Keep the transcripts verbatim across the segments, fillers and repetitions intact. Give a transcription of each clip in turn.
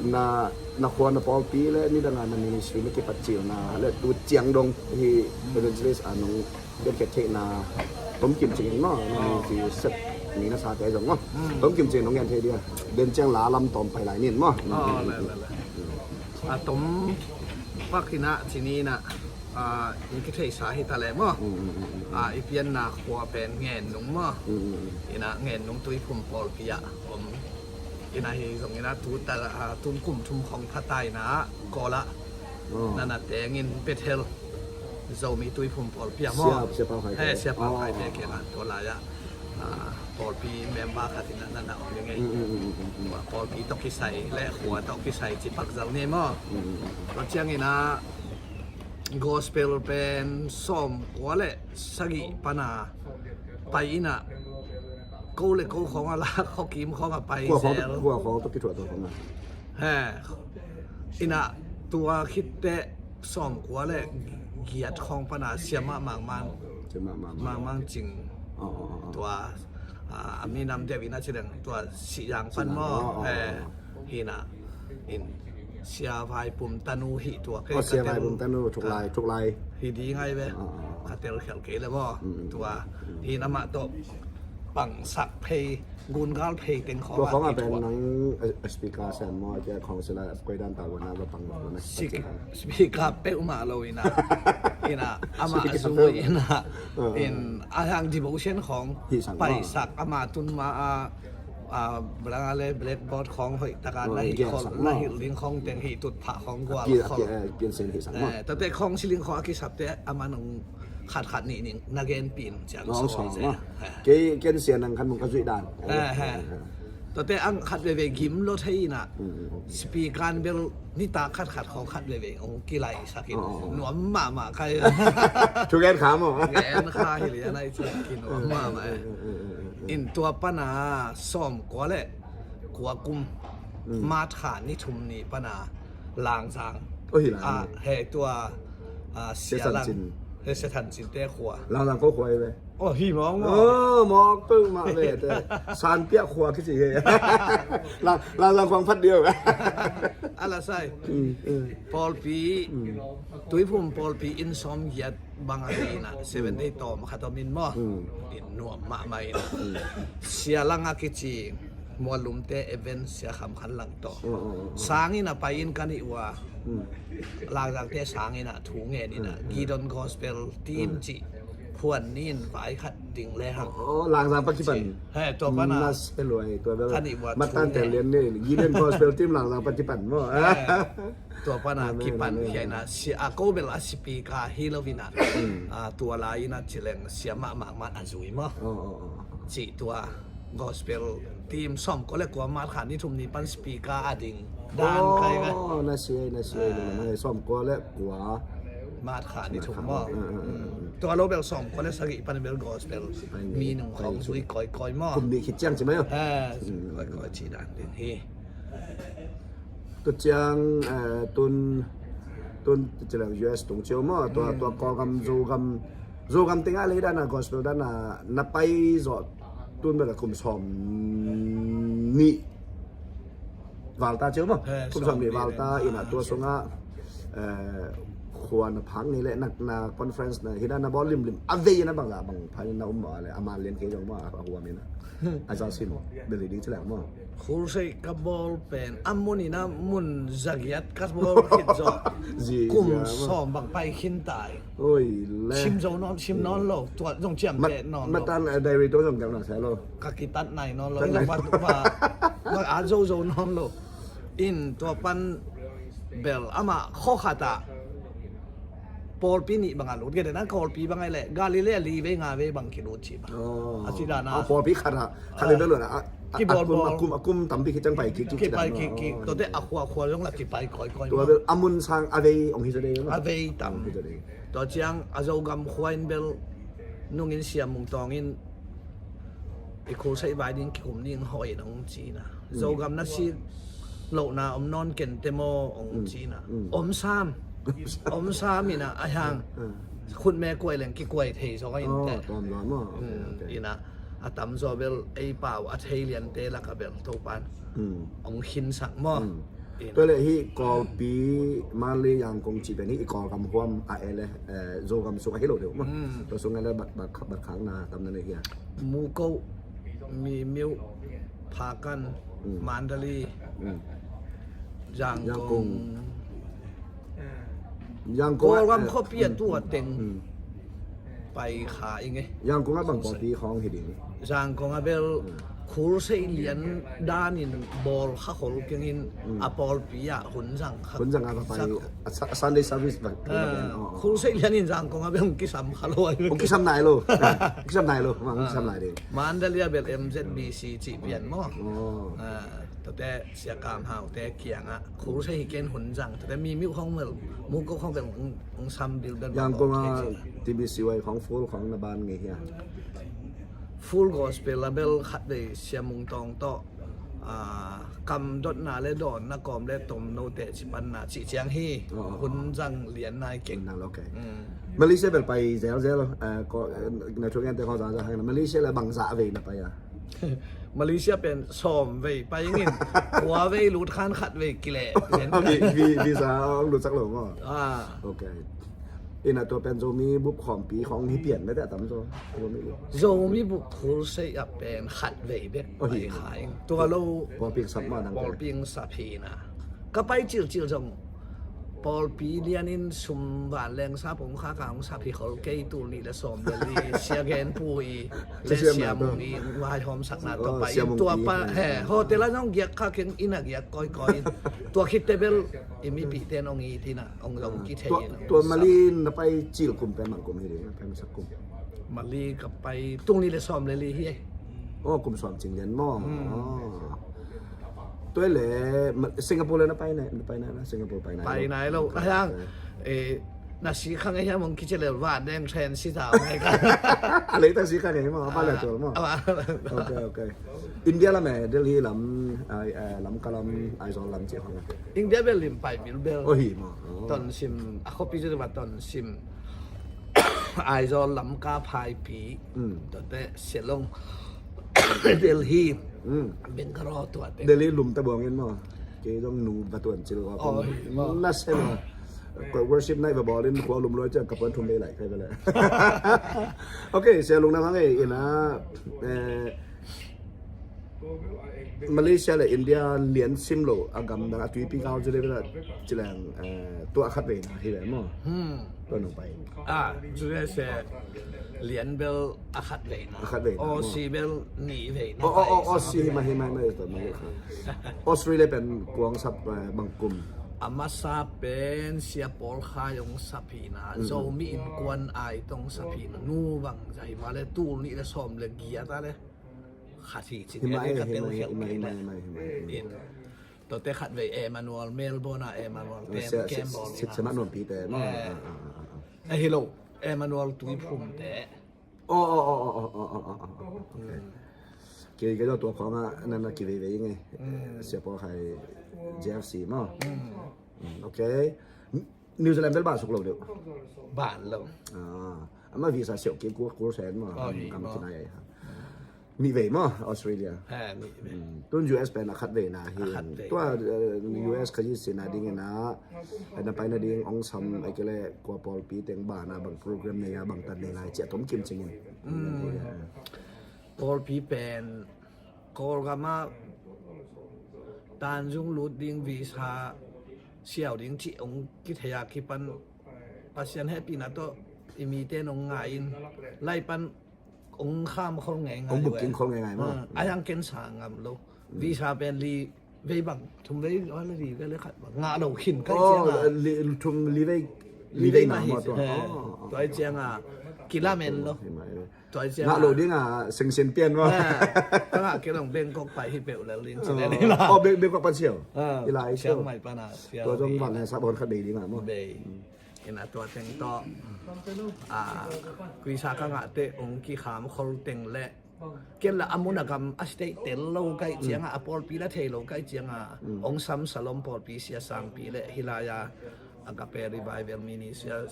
Na, na khua, na pawlpi le nidanga na ministry na kipat cilna le tu ciang dong hi evangelist a nong genkhia theihna tomkim ciangin maw, na ministry sep ni na sate zong maw, tomkim ciangin nong gen thei dia. Den ciang la lam tawm pai lai nin maw. A tom pak inah cini inah in kitheisa hi ta le maw. I pianna khua pen Ngennung maw. Inah Ngennung Tuiphum pawlpi ah om. Inah hi zong inah tu ta, tun kum thum khong phata inah Kawl ah nana tengin Bethel Zomi Tuiphum pawlpi ah maw. Sia Pau Khai te kiangah tua lai ah pawlpi member khat inah nana om ing ei. Pawlpi tawh kisai le khua tawh kisai ci pak zal ni maw. Tua ciang inah gospel pen sawmkua le sagih pana pai inah ko le ko khawng a la khuakim khawng a pai zel. Kua khawng tawh kithuah tawh khawng a. He. Inah tua khitteh sawmkua le giat khawng pana siamah Mang Mang. Mang Mang Cing. Tua a minam deuh inah ci leng tua Sihzang pan maw. He. Hinah in Sia Vaipum tanu hi tua ke. Sia Vaipum tanu thuklai, thuklai hi ding ai ve. Ka tel khel kei le maw. Tua hinah amah tawh pangsak phei, gungal phei teng khawng tua khawng a pen nang speaker sem maw, kia khawng sila koi dan ta wana ba pang wana. Speaker peuhmah lo inah, inah amah zui inah in a hang devotion khawng paisak, amah tun ma a a, blang a le blackboard khawng hoih taka na hilh khol, na hilh ding khawng teng hih tutphah khawng gual khol. Tate khawng siling khawng a kisapte a man ong khat khat nih nih na genpih in ciang sawng. Kei ken sia nang khan mong ka zuih dan. Tate ang khat veve gim lo thei inah speaker bel nitak khat khat khawng khat veve ong kilaisak in nuam mahmah kai. Thu gen kha maw? Gen kha hi lian ai ci kinuam mahmah e. In tua pana sawmkua le kua kum March kha ni thum ni pana Langzang. He tua Sia Lang, he Sia Than Cin te khua. Langzang ko khua hi ve. Aw hi mawk maw. Mawk peuhmah ve te. Sanpiah khua kici he. Langzang khua phat deuh. A la sai. Pawlpi Tuiphum pawlpi inn sawmgiat bang a hi inah Seventh Day tawm khat om in maw. In nuam mahmah inah Sia Lang a kici Muallumte event Sia Kham Khan Lang tawh sang inah pai in ka nih uh a. Langzangte sang inah thu ngen inah Gideon Gospel Team cih phuan ni in vai khat ding le hang. Langzang pa kipan. He tua pana ka nih uh a thu ngen. Gideon Gospel Team Langzang pa kipan maw. Tua pana kipan khia inah sia a ko bel a speaker hi lo inah tua lai inah ci leng siamah Mang Mang a zui maw. Cih tua gospel team sawmkua le kua March kha ni thum ni pan speaker a ding dan kai ve. Na sia, na sia, sawmkua le kua March kha ni thum maw. Tua lo bel sawmkua le sagih pan bel gospel mi nung khawng zui kawikawi maw. Kum nih khit ciang ci mai aw. Zui kawikawi ci dan ding hi. Tua ciang tun, tun ci leng U S tung ciau maw, tua, tua Kawlgam, Zogam, Zogam tengah lei dana gospel dana na pai zawh tun bela kum sawm nih valta ciau maw. Kum sawm nih valta inah tua sungah khua na phak ni le na conference na hina na bawl limlim a vei na bangzah bang pha na um maw le a man lian kei zong maw a huam inah. A za sin beli ding ci leng maw. Crusade ka bawl pen a mun inah mun zagiat ka bawl khit zawh. Kum sawm bang pai khin tai. Sim zo nawn, sim nawn lo, tuat zong ciamteh nawn lo. Matan a diary tua zong gelh na sa lo. Ka kitat nai nawn lo. Zong va, va, va a zo zo nawn lo. In tua pan bel amah khua khat ah pawlpi nih bang a lut kei te na, pawlpi bang a hi leh Galilee a li vei nga vei bang kilut ci bang. A ci dan a pawlpi khat ah khat vei vei lut a, a kum, a kum tampi kiciang pai kik kik. Tua te a khua khua zong la kipai kawikawi. Tua bel a mun sang a vei ong hi zaw dei. A vei tam. Tua ciang a Zogam khua in bel nungin siam mung tawngin i khulsaih vai ding kikum ding hawh in ong ci na. Zogam na si lohna om nawn kente maw ong ci na. Om sam. Om sam ina a hiang khutme kuai leng kikuai thei zaw a inte. Ina a tamzaw bel ei pau a thei liante laka bel Topan ong khinsak maw. Tua leh hih Kawlpi, Mandalay, Yangon cih pen hih i Kawlgam huam a e le, eh, Zogam sung ahi lo deuh maw? Tua sung e le bat, bat, bat khakna tam na nei hia? Muko, Mimiu, Phakan, Mandalay, Yangon. Yangon. Yangon, Kawlgam eh, khuapi a tua teng pai kha ing e. Yangon ah bang pawlpi khawng hi ding? Yangon ah bel khulsei lian danin bawl kha khol keng in a pawlpi ah hun zang kha. Hun zang a ka pai a Sa-, Sunday service bang. Khulsei lian in Yangon ah bel hong kisam kha lo ai. Hong kisam nai lo. Hong kisam nai lo. Hong kisam nai ding. Mandalay ah bel M Z B C cih pian maw? Tate Sia Kam Hau te kiangah khulsei hi ken hun zang. Tate Mimiu khawng bel, Muko khawng bel hong, hong sam bilbel. Yangon ah T B C Y khawng full khawng na ban ngei hia? Full Gospel ah bel khatvei Sia Mung Tawng tawh, ah, kam dotna le dawnna kawm le tomno teh cipanna cih ciang hi. Hun zang lian nai keng. Malaysia bel pai zelzel, ah, ko, eh, na thu gen te khawng zang zang hang na. Malaysia le bang zah vei na pai a? Malaysia pen sawm vei pai ing in, kua vei lut khan khat vei kileh. Vi, vi, visa hong lut sak lo maw? Ah. Ok. Ina tua pen Zomi bup khawmpi khawng hi pian mete a tam zaw. Zomi bup khulsei ah pen khat vei bek pai kha ing. Tua lo pawlpi sap ma dang pawlpi sap hi na. Ka pai cilcil zong pawlpi lianin sum vanleng sap hong khak a hong sap hi khol kei. Tul nih le sawm le li Sia Gen Pu i le Sia Mung i vaihawmsakna tua pa in tua pa he hotel a zong giak kha keng in a giak kawikawi in tua khitte bel i mipihte in hong it in a hong zong kithei in. Tua Mali na pai cil kum pen bang kum hi ding, na pai masak kum? Mali ka pai tul nih le sawm le li hi. Aw, kum sawm cing lian maw? Tua le Singapore le na pai nai, na pai nai na Singapore pai nai lo. Pai nai lo. Ahang, eh, na si khang e hiam hong kici le van deng tren si ta mai ka. A lei ta si khang e maw, a pa le tual maw? Ok, ok. India lam e, Delhi lam, ai, eh, Lamka lam, Aizawl lam ci khang. India bel lim pai bilbel. Oh, hi maw. Tonsim, a khopi ci va Tonsim. Aizawl, Lamka, Phaipi, tuate Shillong, Delhi, Bangalore tuate. Delhi lum ta buang in maw? Kei zong nu va tuan cil va kum. Na se maw? Worship night va bawl in khua lum luai ciang ka puan thum vei lai kai va le. Ok, Sia Lung Nam hang ei ina, eh, Malaysia le India lian sim lo a gamdang a tuipi kau ci le bela ci leng, eh, tua a khat veina hi ve maw? Tua nong pai. Ah, U S A lian bel a khat veina. A khat veina maw? Aussie bel nih veina. Oh, oh, oh, Aussie hi ma, hi ma, hi ma, hi ma. Australia pen kuang sap, eh, bang kum? A masa pen Sia Paul Khai hong sap hi na. Zomi innkuan ai tong sap hi na. Nu bang zai ma le tul nih le sawm le giat a le. Khat hi cin e ka tel khiau kei le. Tuate khat vei Emmanuel Melbourne a Emmanuel te camp bawl ina. Eh, hi lo, Emmanuel Tuiphum te. Oh, oh, oh. Kei, kei tua khawng a na, na kiveivei nge. Sia Paul Khai J F C maw? Ok. New Zealand bel ban suk lo deuh. Ban lo. Ah, ama visa siau kik kul kul sen maw. Oh, hi maw. Kam kinai ai ha. Nih vei maw Australia. Ha, nih vei. Tun U S pen a khat veina hi. Tua, eh, U S khazi sina ding ina, eh, na paina ding ong sam ai kele kua pawlpi teng bana bang program nei a bang tan nei lai cia tom kim cingin. Pawlpi pen Kawlgam ah tanzung lut ding visa siau ding cih ong kithei a kipan Pasian hehpihna tawh i mite nong ngai in lai pan ong kham khol ngei ngai. Ong booking khol ngei ngai maw? Ai ang ken sa ngam lo. Visa pen li vei bang thum vei wala li vei le khat bang ngah lo khin kai ciang a. Thum li vei li vei na maw tua. Tua ai ciang a kilamen lo. Tua ai ciang ngah lo ding a sengsen pian maw? Ka ngah kei long Bangkok pai hi peuh lel ding ci le ni la. Oh, Bangkok pan siau. I lai siau. Chiang Mai pan a siau. Tua zong bang sa bon khat bei ding a maw? Bei. Ina tua teng tawh. Ah, kuisa ka ngah te ong kikham khol teng le. Ken la a mun a gam a state tel lo kai ciang a, a pawlpi la thei lo kai ciang a. Ong sam salom pawlpi sia sangpi le hi lai a. Agape Revival Ministry a,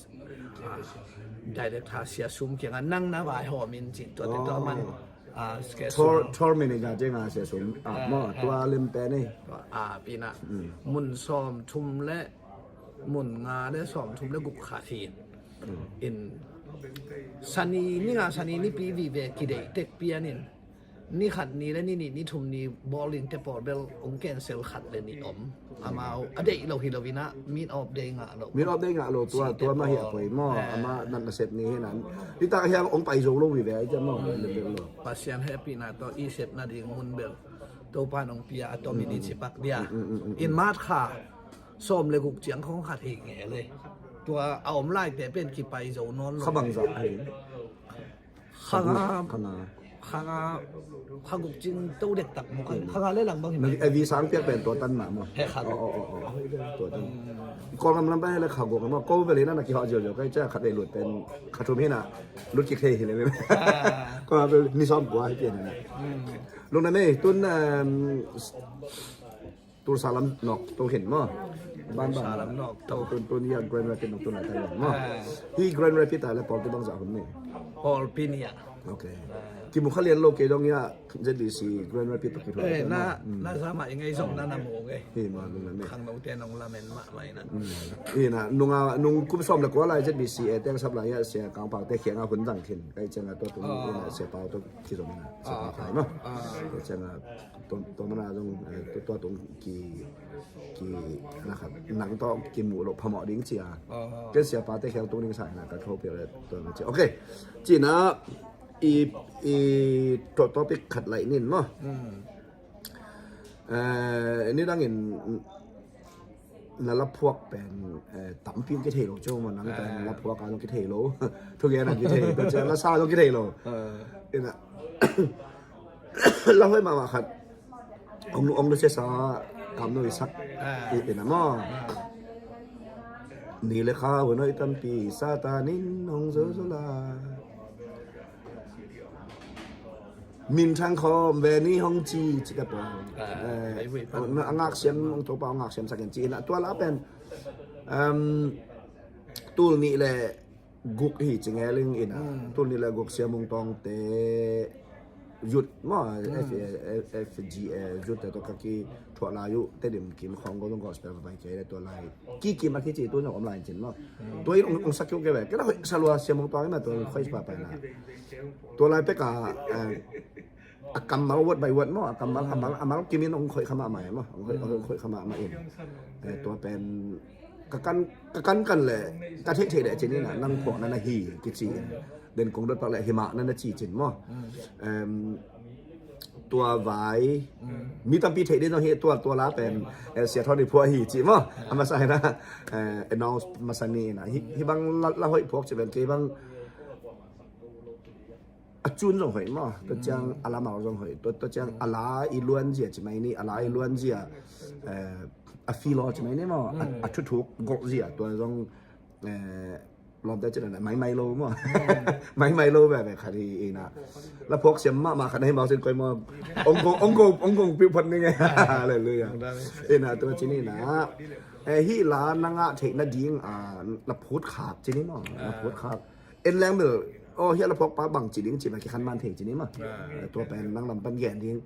ah, director sia sum kiang a nang na vaihawm in cin tua te tua man. Thor, Thor manager ciang a sia sum a maw, tua lem pen ei. A, pina mun sawm thum le mun nga le sawm thum le guk khat hi in. Sani ni nga, sani nipi vive kideih tek pian in, ni khat ni le ni nih ni thum ni bawlin te pawl bel hong cancel khat le nih om. Amau a deih lo hi lo in ah, min off day ngah lo. Min off day ngah lo, tua, tua mah hi a poi maw. Amah natna sep ni hi nan. Nitak hiang hong pai zo lo vive ai ciang maw. Pasian hehpihna tawh i sep nading mun bel Topa nong pia a, tua min i cipak dia. In March kha sawm le guk ciang khong khat hi nge le. Tua a om laite pen kipai zo nawn lo. Kha bangzah hi? Kha nga, kha nga, kha nga, kha guk cing to dektak maw. Kha nga le lang bang hi mai. A visa ang piak pen tua tan mah maw. He kha guk. Tua tan. Kawlgam lam pen le kha guk maw. Ko vel hi na na kihawh ziauziau kai ciang khat vei lut pen kha thum hi na lut kik thei hi le. Ko vel ni sawm kua hi pian hi na. Lungdam ei, tun, um, Tulsa lam nawk to khin maw. Tulsa lam nawk to. Tun, tun ya Grand Rapids nawk tun lai ta maw. Hi Grand Rapids ta le pawlpi bangzah hun ni? Pawlpi ni a. Ok. Kimu kha lian lo kei dong ya Z B C Grand Rapids to kithuah. Na, na zama i ngei zong na na mu ngei. Hi ma, lungdam ei. Khangnote nong lamen mahmah in ah. Hi na, nunga, nung kum sawm le kua lai Z B C e teng sap lai ya Sia Kang Pau te khiang a hun zang khin. Kai ciang a tua tung ina Sia Pau to kizom ina Sia Pau kai maw. Kai ciang a tua, tua mana zong, eh, tua, tua tung ki, ki, na khat, nang tawh kimuh loh phamawh ding ci a. Ken Siapa te khiang tung ding sa na ka tho pia le tua na ci. Ok. Ci na i, i to-, topic khat lai nin maw. Eh, ni dangin na laphuak pen, eh, tampi kithei lo ciang maw, nang pen laphuak a zong kithei lo. Thugen a kithei, tua ciang lasa zong kithei lo. Ina, la hoih mahmah khat. Ong, ong lu sia sa kam no i sak. Ina maw. Ni le kha hun hoih tampi Satan in hong zo zo la. Minthang khawm ve ni hong ci, ci ka pawng. A ngaksiam, hong Topa hong ngaksiam sak in ci ina tua la pen. Um, tul nih le guk hi ci ngeling ina. Tul nih le guk Sia Mung Tawng te youth maw, F G A youth te tawh ka kithuah lai uh, Tedim kim khawng go zong gospel vai kei le tua lai. Kikim a kici tu zong om lai cin maw. Tua in ong sak kiu kei ve. Kei na hoih sa lua Sia Mung Tawng in a tua hoih pa pa na. Tua lai pek a, eh, a kammal word by word maw, a kammal, a mal, a mal kimin ong khoih kha mahmah maw, ong khoih, ong khoih kha mahmah in. Eh, tua pen ka kan, ka kan kan le ka theih theih le cin ina, nang phuak na na hi kici in. Den kong dot pak le hi mah na na ci cin maw. Em, tua vai mi tampi theih ding zong hi, tua, tua la pen, eh, Sia Thawn i phuah hi ci maw. A masa hi na, eh, announce masa ni ina. Hi, hi bang la, la hoih phuak ci pen kei bang a cun zong hoih maw, tua ciang a lamal zong hoih, tua, tua ciang a la i luan zia ci mai ni, a la i luan zia, eh, a filo ci mai ni maw, a, a thuthuk golh zia, tua zong, eh, lawmte ci na mai mai lo maw. Mai mai lo ve ve khat hi ina. La phuak siam mahmah khat na hi maw cin koi maw. Ong kong, ong kong, ong kong piu phot ni nge. Hallelujah. Ina tua ci ni na. Eh, hi la na ngah theih nading a, na phut khak ci ni maw, na phut khak. En leng bel, oh, hi a la phuak pa bang ci ding ci ma kikhan man thei ci ni maw. Tua pen nang lam pan gen ding.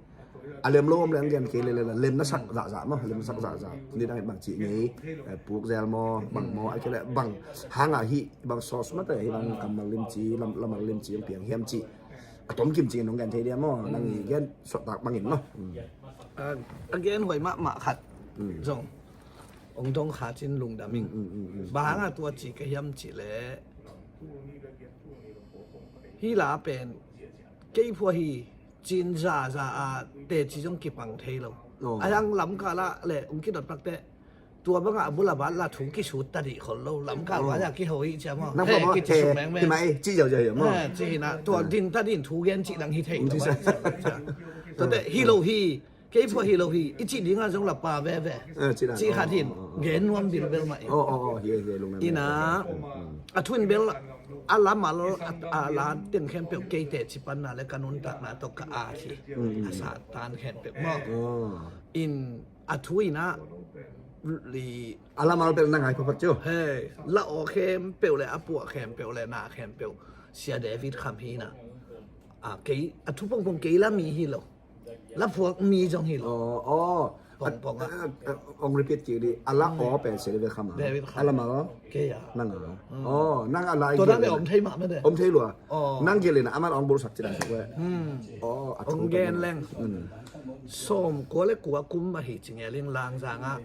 A lem lo om leng gen kei le le la, lem na sak zahzah maw, lem na sak zahzah. Ni dang bang ci ngei, eh, puk zel maw, bang maw, a kei le bang hang a hi, bang sauce mah te hi bang kammal lim ci, lam, lamal lim ci, piang hiam ci. A tom kim ci nong gen thei dia maw, nang i gen sot tak bangin maw. A, a gen huai mahmah khat. Zong. Ong dong kha cin lungdam ing. Bang hang a tua ci ka hiam ci le. Hi la pen kei phua hi cin za za a te ci zong kipang thei lo. A yang lam kala le ong kidot pak te. Tua banga a bula bat la thu kisut ta dih khol lo. Lam kal wa ya kiho hi cia maw. Nang phua maw, kici suk meng meng. Hi mai, ci zau zau hi maw. Ci hi na, tua din ta din thu gen ci dang hi thei lo. Tua te hi lo hi. Kei phua hi lo hi, i cih dinga zong la pa veve. Cih khat hin gen nuam bilbel mah in. Ina a thu in bel a lamal a la teng khempeuh keite ci panna le ka nuntakna tawh ka at hi. A Satan khempeuh maw. In a thu ina li a lamal bel na ngai phapat cu. He, la aw khempeuh le a puah khempeuh le na khempeuh Sia David Kham hi na. a, kei a thu pongpong kei la mi hi lo. La phuak mi zong hi lo. Aw, aw. Pongpong ah. A, a, a, ong repeat kik dih. A la aw pen Sia David Kham a. David Kham. A la ma aw. Kei a. Nang a. Aw, nang a la. Tua dan le om thei mah mah de. Om thei lua. Aw. Nang gelh in a, aman ong bulsak ci dan sak we. Aw, a thu ong gen leng. Sawmkua le kua kum mah hi ci nge ling Langzang ah.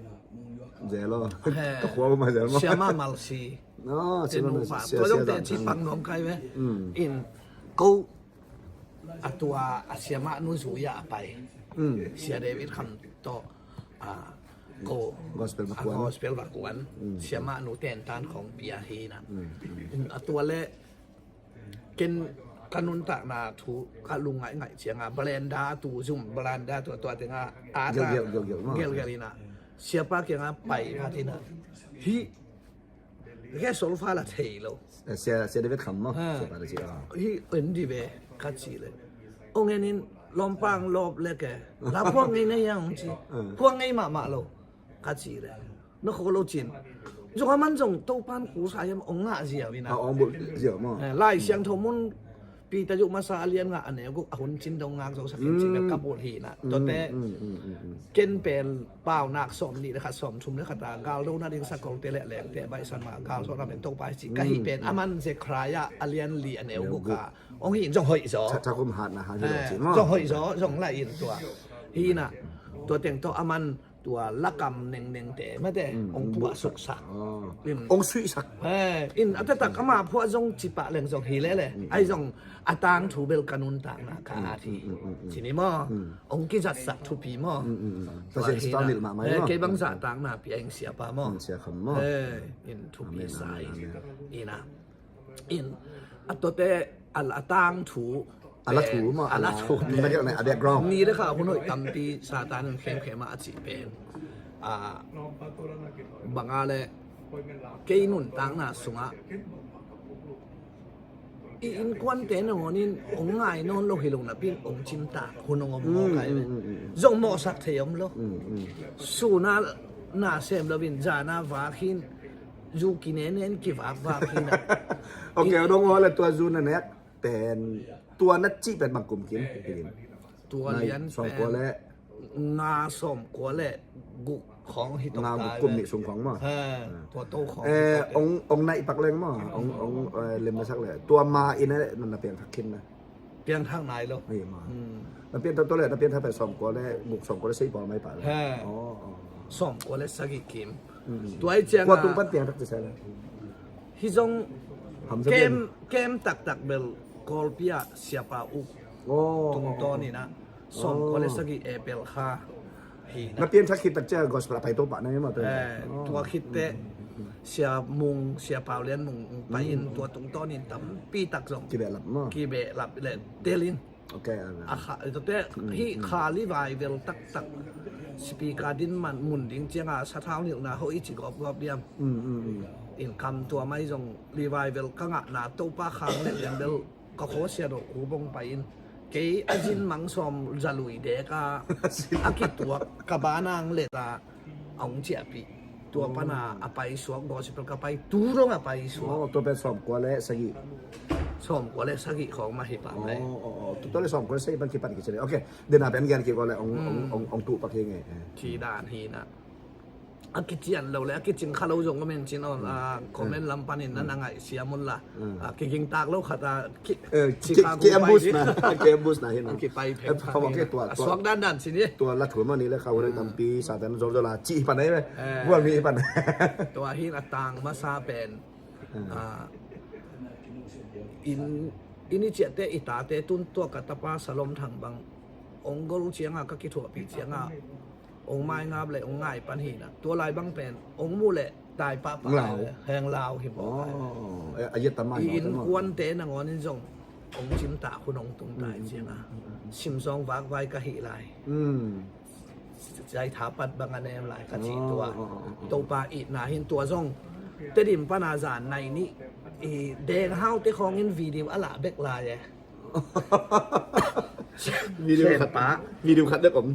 Zel aw. Ka khua um a zel maw. Siama Malsi. Aw, Siama Malsi. Tua zong te ci pang nuam kai ve. In ko a tua a siamah nu zui-ah a pai. Sia David Kham tawh, a, ko gospel va kuan. Siamah nu tentan khong pia hi na. A tua le ken ka nuntakna thu ka lungngaih ngaih cianga Belinda tu zum Belinda tua tua tenga a ta gelgel ina siapa kianga pai phatina hi. Ke solfa la thei lo. Sia, Sia David Kham maw. Siapa la ci a. Hi en di ve ka ci le. Ong en in lompang lop le ke. La phuak ngei ngei yang ong ci. Phuak ngei mahmah lo. Ka ci le. Na kho lo cin. Zong a man zong Topan khusa hiam ong ngah ziau ina. Ong bulh ziau maw. Lai Siangtho mun Peter Juk masa a lian nga a neu guk a hun cin dong ngak zo sakin cin ka bulh hi na. Tote ken pen pau nak sawm nih le khat sawm thum le khat a gal do na ding sakol te le leng te bai san ma gal zo na pen Topa hi ci ka hi pen a man Zechariah a lian li a neu guk a ong hi zong hoih zo. Zong hoih zo zong la in tua hi na. Tua teng to a man tua lakam nengneng te mate ong puah suksak. Ong suihsak. In a taktak ama phuah zong cipah leng zong hi lele ai zong a tangthu bel ka nuntakna ka at hi. Cini maw ong kizatsak thupi maw. Kei bang zahtakna pia ing siapa maw. In thupi sa ina. In a tote a tangthu a la thu maw a la thu. Ni le kha hun hoih tampi Satan in khemkhem a a cih pen a banga le kei nuntakna sungah i innkuante nangawn in ong ngai nawn lo hi lo napin ong cimtak hun ong om maw kai ve. Zong mawhsak thei om lo. Suna na sem loin zana vak hin zu kinenen kivakvak hi na. Ok, a dong aw le tua zu na nek pen tua na cih pen bang kum kim. Tua lian pen sawmkua le nga sawmkua le guk khawng hi tawh. Nga guk kum nih sung khawng maw. Tua to khawng. Ong naih pak leng maw ong ong lem na sak le tua ma in a le na piang thak khin na. Piangthak nai lo. Na piangthak to le na piangthak pen sawmkua le guk sawmkua le sei pawl mai pah le. Sawmkua le sagih kim. Tua i ciang kua tung pan piangthak ci sa le. Hi zong kem taktak bel Kawlpi ah siapa uk tungtawn in a sawmkua le sagih April kha. Na pianthak khit tak cia gospel a pai to pah na hi maw. Tua khit teh Sia Mung, Sia Pau Lian Mung pai in tua tungtawn in tampi tak zong kibehlap maw. Kibehlap le tel in. A kha tua teh hih kha revival taktak speaker din man mun ding cianga sathau nilhna hoih i ci gawpgawp diam. In kam tua mai zong revival ka ngahna Topa khang le lian bel ka khuasia dawh ku bong pai in kei a zin mang sawm zalui dek a a kituak ka banang le ta a hong ciahpih. Tua pana a paisuak gospel ka pai tu dong a paisuak. Tua pen sawmkua le sagih. Sawmkua le sagih khawng mah hi pah mai. Tua le sawmkua le sagih pan kipan kici le. Ok, dena pen gen kik le hong tuh pak hi nge. Ci dan hi na. A kician lo le a kicing kha lo zong ka men cin on a comment lam panin na na ngaihsiam un la. A kigingtak lo khat a ki ambush na, ki ambush na hin. Kipai phek kha a suak dandan cin hi. Tua la thum a ni le kha ure tampi Satan zol zol a ci pan ai ve. Buang ni pan. Tua hin a tang masa pen in i ciahte i tate tun tua ka tapa Salom Thang bang ong gol cianga ka kithuahpih cianga ong maingap le ong ngai pan hi na. Tua lai bang pen ong muh le tai pahpah lai le heng lau hi maw. I innkuante nangawn in zong ong cimtak hun ong tung tai cianga simsawng vakvai ka hih lai. Zai thapat bang a nem lai ka cih tua Topa itna hin tua zong Tedim pana zan nai nih i deng haute khawngin video a lah bek lai e. Video khat, video khat dek om.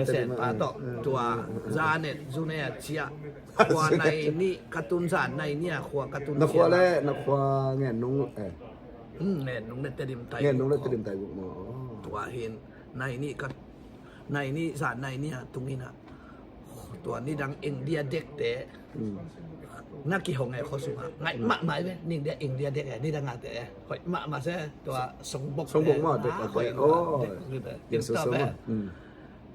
Senpa tawh tua zanet zune a ciah khua nai nih ka tun zan nai nih a khua ka tun. Na khua le na khua ngen nung eh. Ngen nung le Tedim tai. Ngen nung le Tedim tai guk maw? Tua hin nai nih ka, nai nih zan nai nih a tung in ah, tua nidang India dekte na kihong e khua sungah. Ngaih mahmah e, nidang India dek e, nidang a te e. Hoih mahmah se, tua songbok, songbok maw, dek a hoih dek.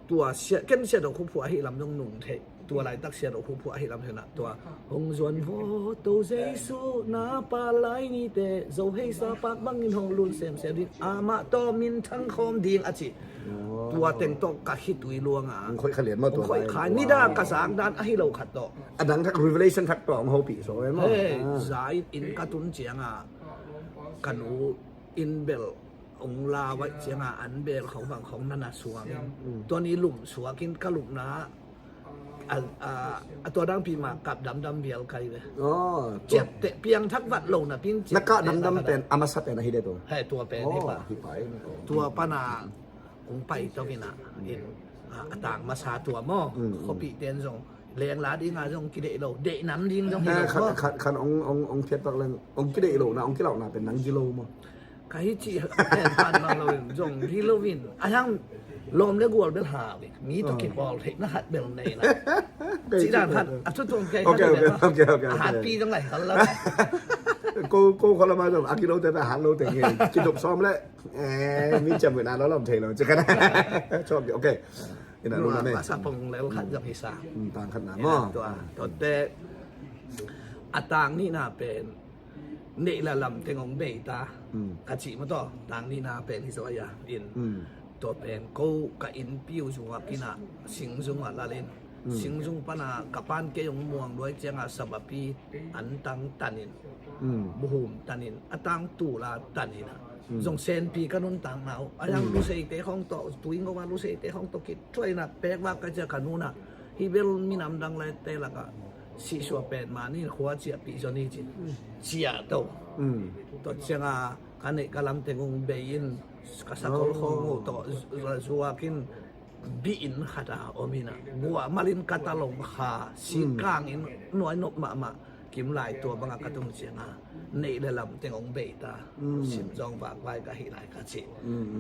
Tua sia, ken sia dok khuphu ahi lam dong nung thei. Tua laitak sia dok khuphu ahi lam thei na. Tua hong zuan vo to Jesu na pa lai ni te zo hei sa pak bangin hong lun semsem ding amah tawh min thang khawm ding a ci. Tua teng tawh ka khitui luang a. Hong khoih kha lian maw tua lai. Nida ka zak dan ahi lo khat tawh. A dang thak revelation thak tawh hong hopih so e maw. Hei, za in inn ka tun ciang a ka nu in bel ong la vaih ciang a an bel khong bang khong nana suang in. Tua ni lum suak in ka lupna a, a, a tua dangpi mah kap damdam bial kai ve. Ciapteh piangthak vat lo napi in ciapteh. Na kap damdam pen a masa pen ahi de tua. Hei, tua pen hi pa. Tua pana kong pai to in ah, in, a, a tang masa tua maw. Khuapihte in zong lengla ding a zong kideih lo, deih nam ding zong hi lo maw. Khan, khan, khan ong, ong, ong phiat pak leng ong kideih lo na, ong kilauna pen nang gi lo maw. Ka hi cih pen pan mang lo in zong hi lo in. A hiang lawm le gual bel ha ve. Mi tawh kipawl theihna khat bel nei na. Cih dan khat a thu tuang kei khat bel a hatpi zong lai kal lo. Ko, ko kholama zong a kilote pen a hat lo teng hi. Kidop sawm le mi ciam guna lo lawm thei lo. Cih khat a. Chawp, ok. Ina lo na me. Masa pong lel khat zong hi sa. Tang khat na maw. Tua, tua te a tang nihna pen neih le lam teng hong bei ta. Ka cih maw tua, tang nihna pen hi zaw a in. Tua pen ko ka innpi uh zungah kinah singzung ah lal in. Singzung pana ka pan kei hong muang luai ciangah sabapi an tang tanin, buhum tanin, a tang tula tanin ah. Zong senpi ka nuntakna uh a yang luseite khong tawh, tuingoma luseite khong tawh kithuaina pekvak ka cia ka nunah. Hi bel minam dang laite lakah sihsua pen mah ni khua ciahpih zaw ni cin. Ciah to. Tua cianga ka neih ka lamteng ung bei in ka sakol khong uh tawh zuak in bihin khata om hinah guah malin ka talong kha sikangin nuai nop mahmah. Kimlai tua banga ka tung cianga neih le lamteng ong bei ta. Sim zong vakvai ka hih lai ka cih.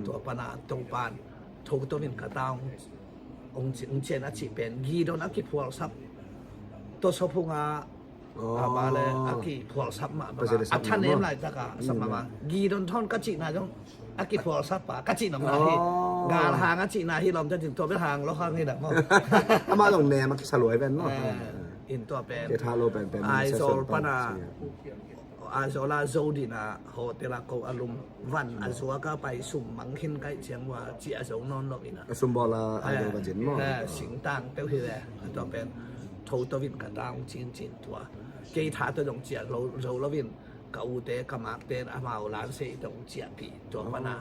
Tua pana Topan tho tovin ka ta ong cian a cih pen Gideon a kiphualsap. Tua sawphunga ama le a kiphualsap mah banga a thanem laitaka sap mama. Gideon thawn ka cihna zong a kiphualsap pa ka cih nopna hi. Galhang a cihna hi lawm ta cin tua bel hang lo hang hi dah maw. Amah zong nem a kisa luai pen maw. In tua pen Aizawl pana Aizawl a Zo dina hotel a ko a lum van a zuak a pai sum mang khin kaih ciang ua cih a zo nawn lo ina. A sum bawl a Aizawl va cin maw. Singtang peuh hi le a tua pen tho tovin ka tang cincin tua. Kei tha tawh zong ciah zo lovin ka ute ka makte in amau lan sei tawh hong ciahpih tua pana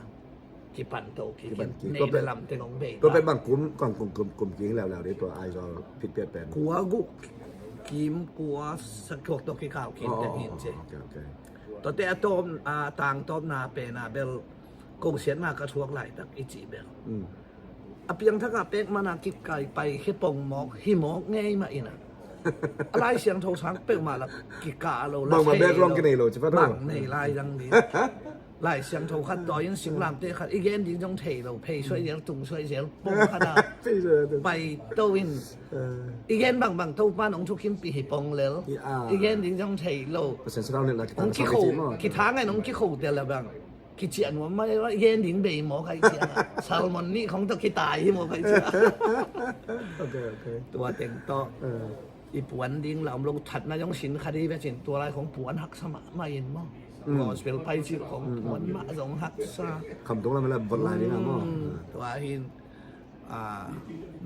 kipan to kik in. Nei le lamteng hong bei ta. Tua pen bang kum, bang kum, kum, kum kik leuleu dih tua Aizawl phitpiat pen. Kua guk kim kua sakhuak tawh kikau kik teng hin ci. Tuate a tawm, a tang tawpna pen a bel kongsiatna ka thuak laitak i cih bel. A piangthak a pek mana kikai pai hi pong mawk hi mawk ngei mah ina. A Lai Siangtho sang peuhmah la kikah lo la thei lo. Bang nei lai dang ding. Lai Siangtho khat tawi in singlamteh khat i gen ding zong thei lo, phei suai zel, tung suai zel, pong khat a pai to in. I gen bangbang Topan hong thukimpih hi pong lel. I gen ding zong thei lo. Hong kikho, kithang in hong kikho tel a bang. Kiciah nuam mah i gen ding bei mawk ahi ciang a Salmon nih khong tawh kitai hi mawk ahi ciang a. Tua teng tawh i puan ding la om lo, thatna zong sin kha dih ve cin tua lai khong puan haksa mahmah in maw. Gospel pai cil khong puan mah zong haksa. Khamtung lam la vot lai ding a maw. Tua hin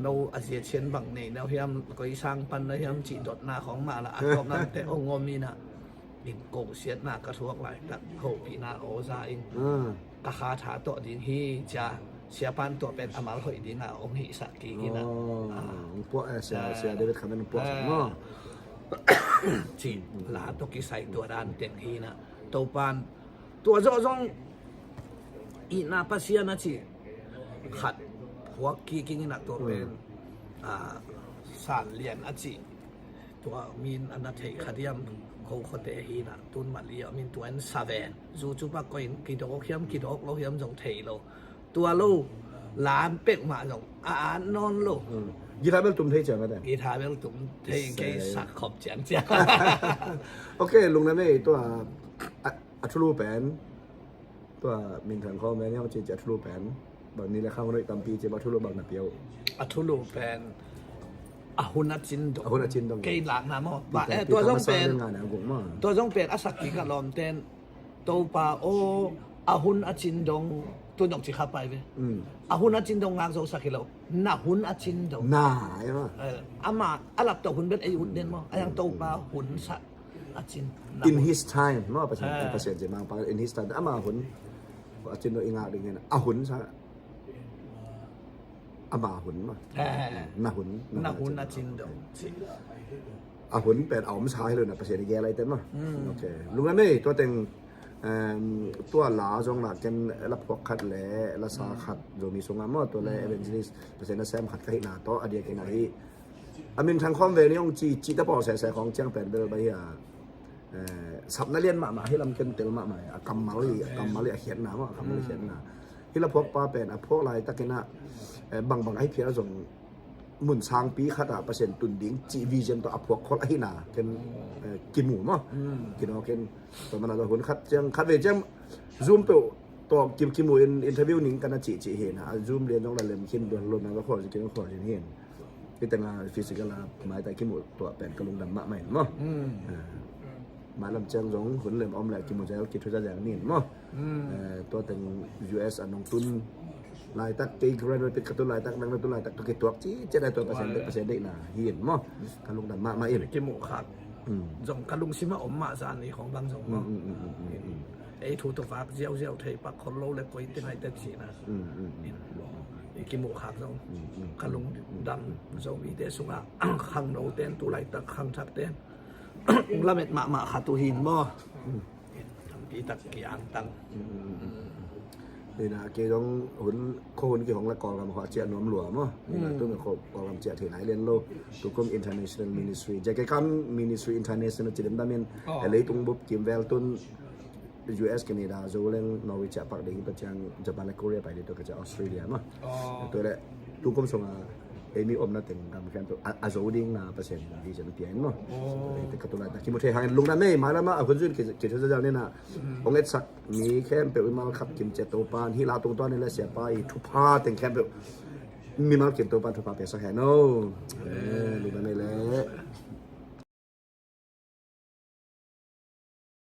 no a zia cian bang nei no hiam, koi sang pan no hiam cih dotna khong mah la a tawpna te ong om ina. In kongsiatna ka thuak laitak hopihna aw za in ka kha tha tawh ding hi cia siapan tuah pen a mal hoih dinga ong hihsak kik ina. Ong puah, eh, sia, sia David khamen ong puah sak maw. Cih la tawh kisai tua dan teng hi ina. Topan tua zawh zong itna Pasian a cih khat phuak kik ing ina tua pen San Lian a cih Tua min a na theih kha diam, ko khuate hi na, tun Mali a min tua in saven. Zu cu pak ko in kidawk hiam, kidawk lo hiam zong thei lo. Tua lo, lam pek mah zong a at nawn lo. Hmm. Guitar bel tum thei ciang a te. Guitar bel tum thei, kei sak khop ciang ciang. Ok, lungna nei tua a, a thulu pen. Tua min thang khawm ven hiau ci ci a thulu pen. Bang ni le khang noi tampi ci ba thulu bang na piau. A thulu pen. A hun a cin dong. A hun a cin dong. Kei lak na maw. Ba, eh, tua zong pen. Tua zong pen a sak ki ka lawm ten. Topa aw, a hun a cin dong. Tu nong ci kha pai ve. Mm. A hun a cin dong ngak zo sak hi lo. Na hun a cin dong. Na, ya. Eh, ama, a lap to hun bet ei ut den maw. A yang Topa hun sa. A cin. In his time, no? Pasian, Pasian ci mang pa, in his time. Ama hun. A cin dong i ngak ding hen. A hun sa. Ama hun ma. Na hun. Na hun a cin dong. A hun pen a om sa hi lo na Pasian i gel ai ten ma. Ok. Lungna nei, tua teng, em, tua la zong la ken la phuak khat le la sa khat Zomi sunga maw, tua le evangelist Pasian a sem khat ka hi na tawh a diak in a hi. A min thang khawm ve ni ong ci, ci ta pawl sese khawng ciang pen bel ba hi a. Eh, sapna lian mahmah hi lam ken tel mahmah hi a kammal hi, a kammal hi a khiatna maw, a kammal hi khiatna. Hi la phuak pa pen a phuak lai takin a, eh, bangbang a hi phial zong mun sangpi khat a Pasian tun ding ci vision tawh a phuak khol a hi na ken, eh, kimu maw. Kino ken tua mana hun khat ciang, khat ve ciang Zoom peuh tawh kim, kimu in interview ning kana ci ci hi na, a Zoom lian zong la lem khin duan lo na ka khol ci kin khol ci hi. Hi teng a physical a maitai kimu tua pen ka lungdam mahmah in maw. Mailam ciang zong hun lem om le kimu zel, kithu zel zel ni in maw. Eh, tua teng U S a nong tun laitak kei Grand Rapids ka tun laitak nang na tun laitak tua kituak ci ciat a tua Pasian deih, Pasian deihna hi in maw. Ka lungdam mahmah in. Kimu khak. Zong ka lungsim a om mah zan i khong bang zong maw. Ei thu tawh vak ziauziau thei pak khol lo le koi te ngai te cihna. I kimuh khak zong ka lungdam Zomite sungah khangno ten tu laitak khangthak ten ung lamet mahmah khat uh hin maw. Tampi tak kiangtang. Ina kei zong hun, kho hun kihong le Kawlgam kho a ciah nuam lua maw. Ina tu kho Kawlgam ciah thei nai lian lo. Tukum International Ministry, J K Kam Ministry International ci dem damin, leitung bup kimvel tun U S, Canada, Zoleng, Norway ciah pak ding hi, tua ciang Japan le Korea pai ding, tua ka ciah Australia maw. Tua le tukum sunga ei mi omna teng gam khempeuh a, a zo ding na Pasian vision pia in maw. Ka tu laitak kimu thei hangin lungdam ei, mailam a hun zui in ki, kithu zazau ni na. Ong etsak mi khempeuh i mal khap kim ciat Topan hi la tung tuan in le siapa i thupha teng khempeuh mimal kim Topan thupha pia sak hen o. Lungdam ei le.